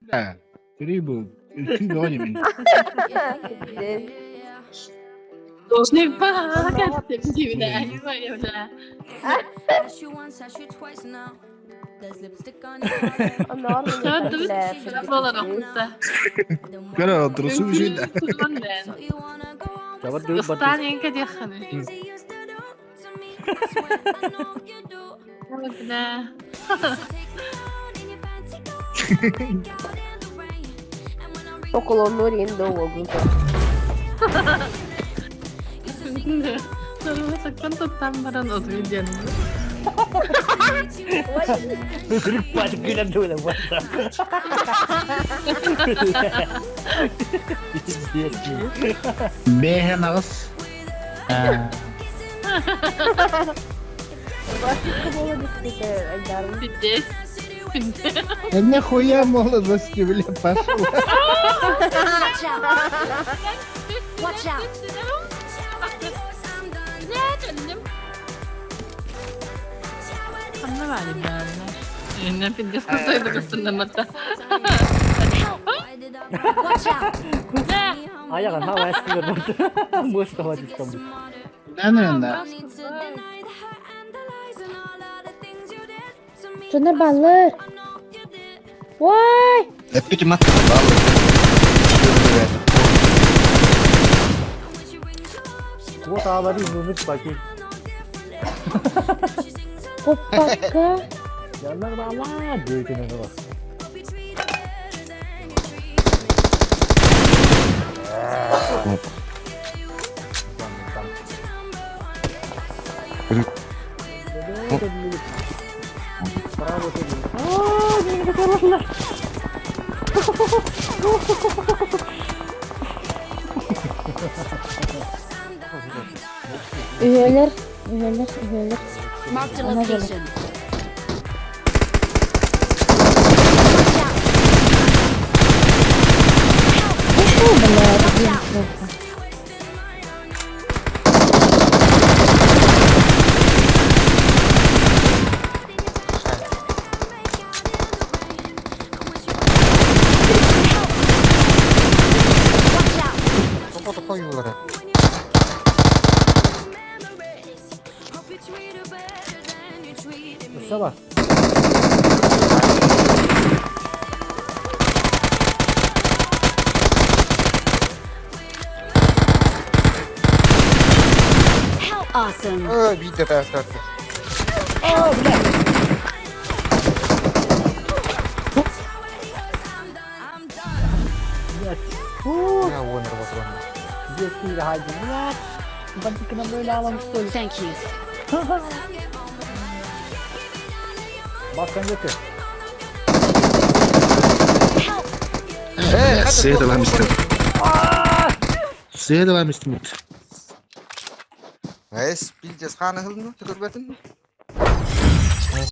Көрүй бу үкүү бөҕө димин. Көрө отырусу үчүй да. Около riendo уогунта. Саккан баран отуй диэн. Бэһэн аҕыс. Пиздец. Нахуя молодости, бля, пошла? Watch out! Watch out! Ханна баар бааллар. Инна пиздец кусойду кустуннамматта. Watch out! Айаҕын хаалаа Муостаҕа дискаммыт. Нанында. Дьоннор бааллар. Уой! Эппитим ат бааллар. Вот аалары мумут баки. Куппакка. Дьоннор бааллар диэтин оҕо. Үһүөлэр, үһүөлэр, үһүөлэр. Marked a Она же- location. Watch out! Фу, бля, Watch блин, out. плохо. Watch out! Тохойуулара. Саба. Help! Awesome! Өө биитэ таастаатта. Оо, бля. Блядь. Фу, Я уонер ботуран. детский хади. Блядь. Бантикынан böyle аламыш что ли? Thank you. Баскан өтө. Help! Э, Сыадалаам истим. Сыадалаам истимит. Эс пиздец хааны хылны түкөрбөтүн.